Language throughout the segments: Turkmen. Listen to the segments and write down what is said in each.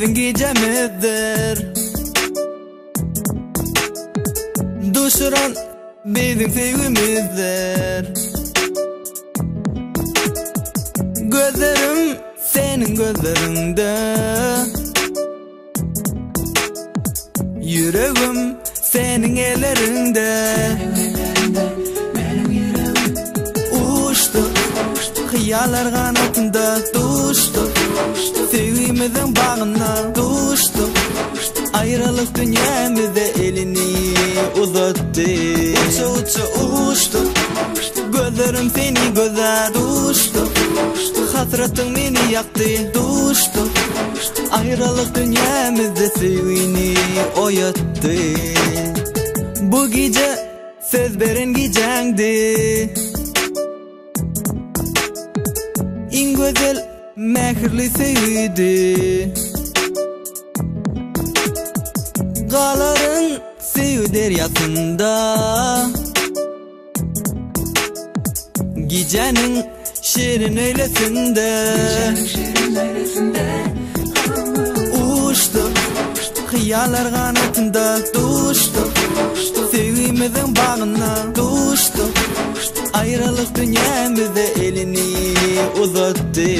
Biziň gijemizdir. Duşuran biziň söýgimizdir. Gözlerim seniň gözleriňde. Ýüregim seniň elleriňde. Uçduk hyýallar ganatynda duşduk. Söýgimiziň bagynda duşduk. Aýralyk dünýämize elini uzatdy. Uça-uça uçduk. Gözlerim seni gözlär duşduk. Hasratyň meni ýakdy duşduk. Aýralyk dünýämizde söýgini oýatdy. Bu gije söz beren gijäňdi. Iň gözel mähirli söýgüdi. Galaryn söýgi derýasynda. Gijäniň şirin öýlesinde. Uçduk hyýallar ganatynda duşduk. Söýgimiziň bagynda duşduk. Aýralyk dünýämize elini uzatdy.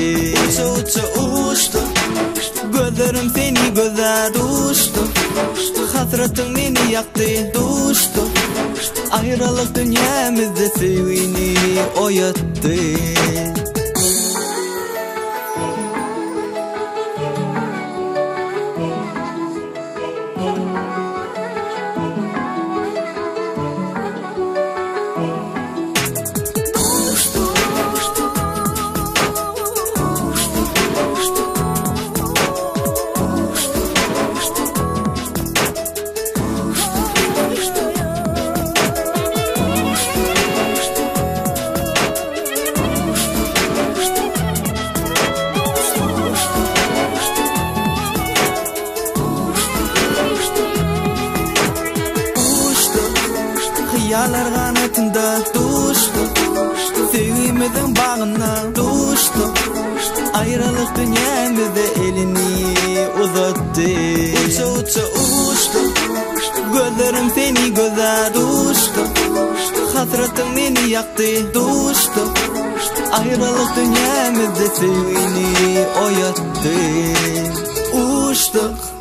Uça-uça uçduk. Gözlerim seni gözlär duşduk. Hasratyň meni ýakdy duşduk. Aýralyk dünýämizde söýgini oýatdy. Hyýallar ganatynda duşduk. Söýgimiziň bagynda duşduk. Aýralyk dünýämizde elini uzatdy. Uça-uça uçduk. Gözlerim seni gözlär duşduk. Hasratyň meni ýakdy duşduk. Aýralyk dünýämizde söýgini oýatdy. Uçduk.